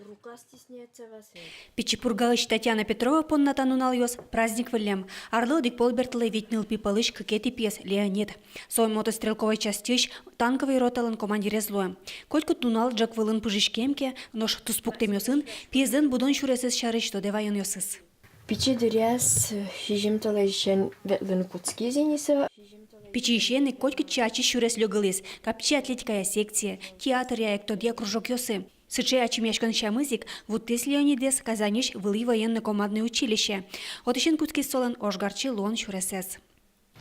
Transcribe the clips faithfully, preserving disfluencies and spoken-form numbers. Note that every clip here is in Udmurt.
Рука стесняется вас. Пичи Пургаысь Татьяна Петрова понна та нуналъёс праздник выллем. Арлы одӥг пол бертылэ вить нылпи пӧлысь кыкетӥ пиез Леонид. Со мотострелковой частьысь танковой роталэн командирез луэ. Котькуд нунал ӝӧк вылын пыжиськем ке, нош туспуктэмъёсын пиезлэн будон сюресэз сярысь тодэ ваёнъёсыз. Пичи дыръяз, э, сизьым толэзьысен ветлыны кутскиз ини со. Пичиысен ик котькытчы ачиз сюрес лёгылӥз: капчи атлетикая секция, театръя, эктонъя кружокъёсы. Сыӵе ачимъяськон сямыз ик вуттӥз Леонидэз Казаньысь вылӥ военно-командной училище. Отысен кутскиз солэн ожгарчи луон сюресэз.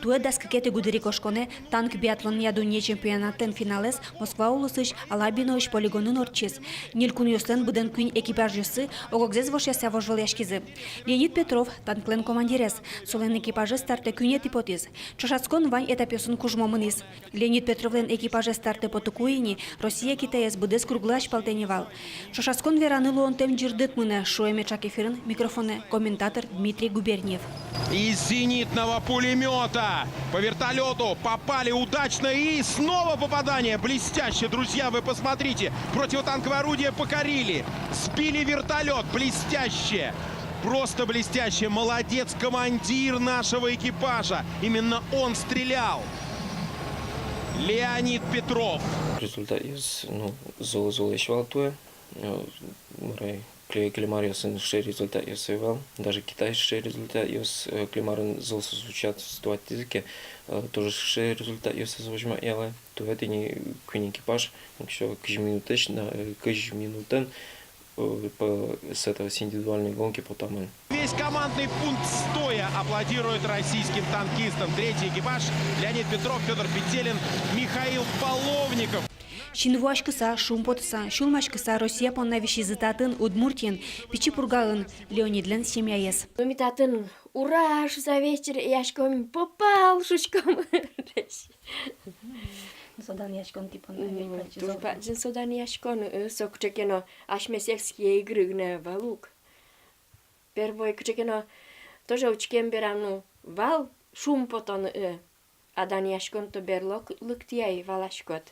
Туэ дас кыкетӥ гудырикошконэ танк-биатлонъя дунне чемпионатлэн финалэз Москва улосысь Алабиноысь полигонын ортчиз. Ньыль кунъёслэн быдэн куинь экипажъёссы ог-огзэс вошъяса вожвылъяськизы. Леонид Петров, танклэн командирез. Солэн экипажез стартэ куинетӥ потӥз. Ӵошатскон вань этапъёсын кужмо мынӥз. Леонид Петровлэн экипажез стартэ потыку ини Россия Китаез быдэс круглы азьпалтэ ни вал. Ӵошатскон вераны луонтэм ӟырдыт мынэ, шуэ меӵак эфирын микрофонэ комментатор Дмитрий Губерниев. Из зенитного пулемёта по вертолёту попали удачно и снова попадание. Блестяще, друзья, вы посмотрите. Противотанковое орудие покорили. Сбили вертолёт. Блестяще. Просто блестяще. Молодец командир нашего экипажа. Именно он стрелял. Леонид Петров. Результатъёс, ну, зол-, золэсь вал туэ. Э, мар ай, Кле-, Клеймаръёсын сыӵе результатъёс ӧй вал. Даже Китайысь сыӵе результатъёс, э, Клеймарын зол сосучат ситуатизы ке, э, тоже сыӵе результатъёсыз возьматъялэ. Туэ тӥни куинь экипаж, ну, ещё кызь минутэсь, на, э, кызь минутэн, э, по, с этого, с индивидуальной гонки потамын. Весь командный пункт стоя аплодирует российским танкистам. Третий экипаж: Леонид Петров, Фёдор Петелин, Михаил Половников. Синвуаськыса, шумпотыса, сюлмаськыса Россия понна висизы татын, Удмуртиын, Пичи Пургаын, Леонидлэн семьяез. Ну, ми татын «Ура!» шуса весь чыръяськом, «Попал!» шуськом. Со данъяськон тӥ понна ведь, ну, кадь, туж бадӟым со данъяськон, э, со кыӵе ке но асьме сельские игры гинэ вал ук. Первой кыӵе ке но тоже учкем берам, ну, вал шумпотон, э, а данъяськон-то берло к-, лыктӥ ай, валаськод.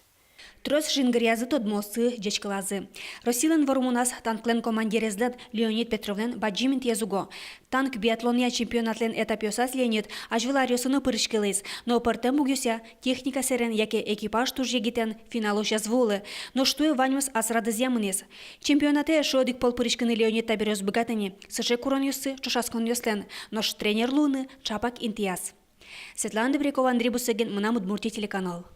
Трос жингыръязы тодмоосы, ӟечкылазы. Россилэн вормоназ танклэн командирезлэн Леонид Петровлэн бадӟым интыез уго. Танк-биатлонъя чемпионатлэн этапъёсаз Леонид азьвыл аръёсы но пыриськылӥз, но пӧртэм мугъёсъя, техника сэрен яке экипаж туж егитэн, финалозь ӧз вуылы. Нош туэ ваньмыз ас радызъя мынӥз. Чемпионатэ эшшо одӥг пол пыриськыны Леонид табере ӧз быгаты ни. Сыӵе куронъёссы ӵошатсконъёслэн, нош тренер луыны ӵапак интыяз. Светлана Добрякова, Андрей Бусыгин, «Мынам Удмуртие» телеканал.